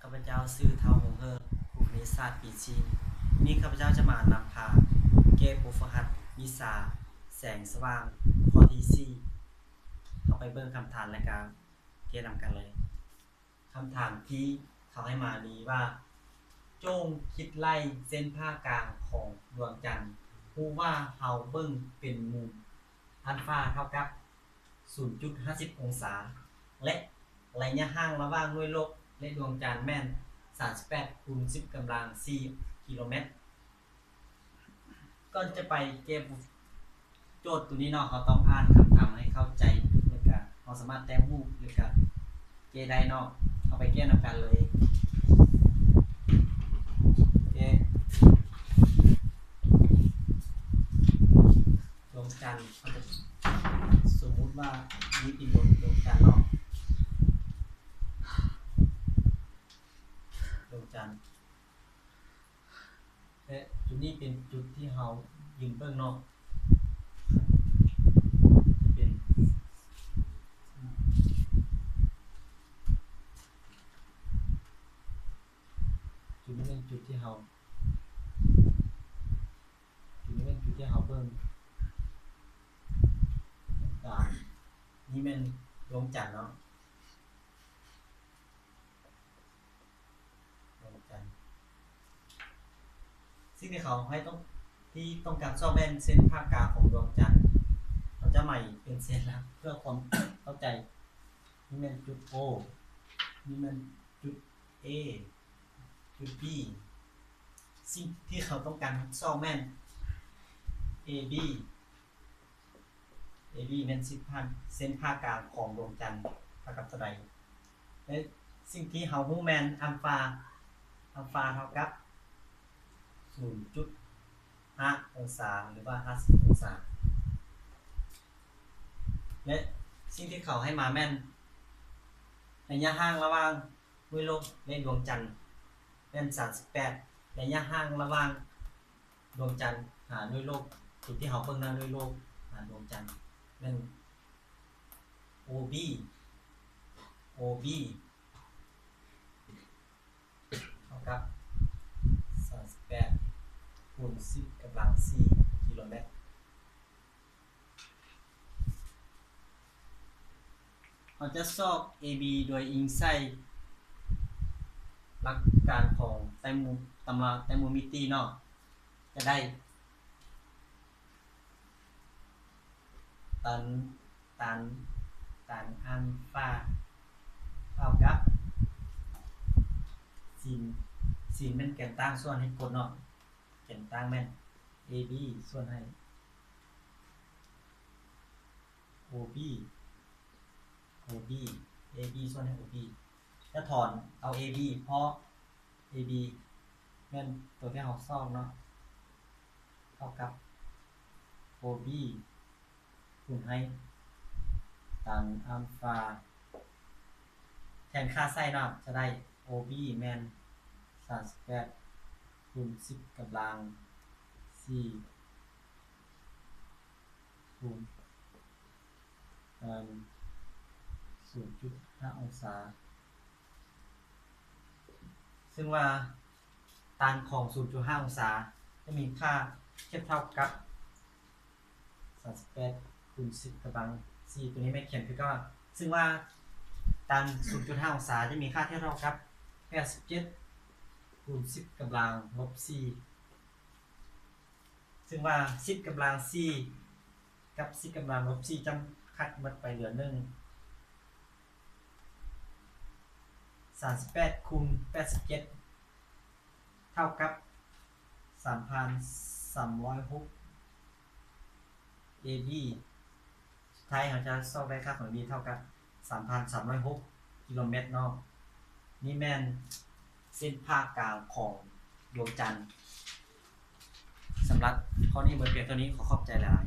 ຂ້າພະເຈົ້າຊື່ ທ້າວ ຫົງເຫີ ຄູຄະນິດສາດປີສີ່. ມື້ນີ້ຂ້າພະເຈົ້າຈະມານຳພາແກ້ບົດຝຶກຫັດວິຊາແສງສະຫວ່າງຂໍ້ທີສີ່. ເຮົາໄປເບິ່ງຄຳຖາມ ແລະ ກະແກ້ນຳກັນເລີຍ. ຄຳຖາມທີ່ເຂົາໃຫ້ມາມີວ່າ ຈົ່ງຄິດໄລ່ເສັ້ນຜ່າກາງຂອງດວງຈັນ. ຮູ້ວ່າເຮົາເບິ່ງເປັນມຸມ ອັນຟາເທົ່າກັບສູນຈຸດຫ້າສິບອົງສາ ແລະ ໄລຍະຫ່າງລະຫວ່າງໜ່ວຍໂລກ ແລະ ດວງຈັນແມ່ນສາມສິບແປດຄູນສິບກຳລັງສີ່ກິໂລແມັດ. ກ່ອນຈະໄປແກ້ໂຈດໂຕນີ້ເນາະ, ເຮົາຕ້ອງອ່ານຄຳຖາມໃຫ້ເຂົ້າໃຈ ແລ້ວກະເຮົາສາມາດແຕ້ມຮູບ ແລ້ວກະແກ້ໄດ້ເນາະ. ເຮົາໄປແກ້ນຳກັນເລີຍ. ແກ້ ດວງຈັນ ເຮົາຈະສົມມຸດວ່ານີ້ເປັນດວງ ດວງຈັນເນາະ, ດວງຈັນ. ແລະ ຈຸດນີ້ເປັນຈຸດທີ່ເຮົາຢືນເບິ່ງເນາະ, ເປັນ ຈຸດນີ້ເປັນຈຸດທີ່ເຮົາ ຈຸດນີ້ເປັນຈຸດທີ່ເຮົາເບິ່ງ. ອາ ນີ້ແມ່ນດວງຈັນເນາະ. ດວງຈັນ. ສິ່ງທີ່ເຂົາໃຫ້ຕ້ອງ ທີ່ຕ້ອງການຊອກແມ່ນເສັ້ນຜ່າກາງຂອງດວງຈັນ. ເຂົາຈະໝາຍເປັນເສັ້ນລະເພື່ອຄວາມເຂົ້າໃຈ. ນີ້ແມ່ນຈຸດ O, ນີ້ແມ່ນຈຸດ A, ຈຸດ B. ສິ່ງທີ່ເຂົາຕ້ອງການຊອກແມ່ນ AB. AB ແມ່ນເສັ້ນຜ່າ ເສັ້ນຜ່າກາງຂອງດວງຈັນເທົ່າກັບເທົ່າໃດ? ແລະ ສິ່ງທີ່ເຮົາຮູ້ແມ່ນອັນຟາ, ອັນຟາເທົ່າກັບສູນຈຸດຫ້າອົງສາ ຫຼືວ່າຫ້າສິບອົງສາ. ແລະ ສິ່ງທີ່ເຂົາໃຫ້ມາແມ່ນໄລຍະຫ່າງລະຫວ່າງໜ່ວຍໂລກ ແລະ ດວງຈັນແມ່ນສາມສິບແປດ. ໄລຍະຫ່າງລະຫວ່າງ ດວງຈັນຫາໜ່ວຍໂລກ, ຈຸດທີ່ເຮົາເບິ່ງໜ້າໜ່ວຍໂລກຫາດວງຈັນແມ່ນ OB, OB ເທົ່າກັບສາມສິບແປດຄູນສິບກຳລັງສີ່ກິໂລແມັດ. ເຮົາຈະຊອກ AB ໂດຍອີງໃສ່ຫຼັກການຂອງໄຕໂມ ຕຳລາໄຕໂມມີຕີເນາະ, ຈະໄດ້ຕັນ ຕັນ ຕັນອັນຟາເທົ່າກັບຊິນ, ຊິນແມ່ນແກນຕັ້ງສ່ວນໃຫ້ກົດເນາະ, ແກນຕັ້ງແມ່ນ AB ສ່ວນໃຫ້ OB, OB, AB ສ່ວນໃຫ້ OB. ຈະຖອນເອົາ AB ເພາະ AB ແມ່ນໂຕທີ່ເຮົາຊອກເນາະ, ເທົ່າກັບ OB ຄູນໃຫ້ຕັນອັນຟາ. ແທນຄ່າໃສ່ເນາະ, ຈະໄດ້ OB ແມ່ນສາມສິບແປດຄູນສິບກຳລັງສີ່ ຄູນ ເອີ່ມ ສູນຈຸດຫ້າອົງສາ, ເຊິ່ງວ່າຕັນຂອງສູນຈຸດຫ້າອົງສາຈະມີຄ່າທຽບເທົ່າກັບສາມສິບແປດຄູນສິບກຳລັງສີ່, ໂຕນີ້ແມ່ນຂຽນຄືເກົ່າ. ເຊິ່ງວ່າຕັນສູນຈຸດຫ້າອົງສາຈະມີຄ່າທຽບເທົ່າກັບແປດສິບເຈັດຄູນສິບກຳລັງລົບສີ່. ເຊິ່ງວ່າສິບກຳລັງສີ່ກັບສິບກຳລັງລົບສີ່ຈຳກັດໝົດໄປເຫຼືອໜຶ່ງ, ສາມສິບແປດຄູນແປດສິບເຈັດເທົ່າກັບສາມພັນສາມຮ້ອຍຫົກ AB. ສຸດທ້າຍເຮົາຈະຊອກໄດ້ຄ່າຂອງ AB ເທົ່າກັບສາມພັນສາມຮ້ອຍຫົກກິໂລແມັດເນາະ. ນີ້ແມ່ນເສັ້ນຜ່າກາງຂອງດວງຈັນ. ສຳລັບຂໍ້ນີ້ໝົດພຽງເທົ່ານີ້, ຂໍຂອບໃຈຫຼາຍ.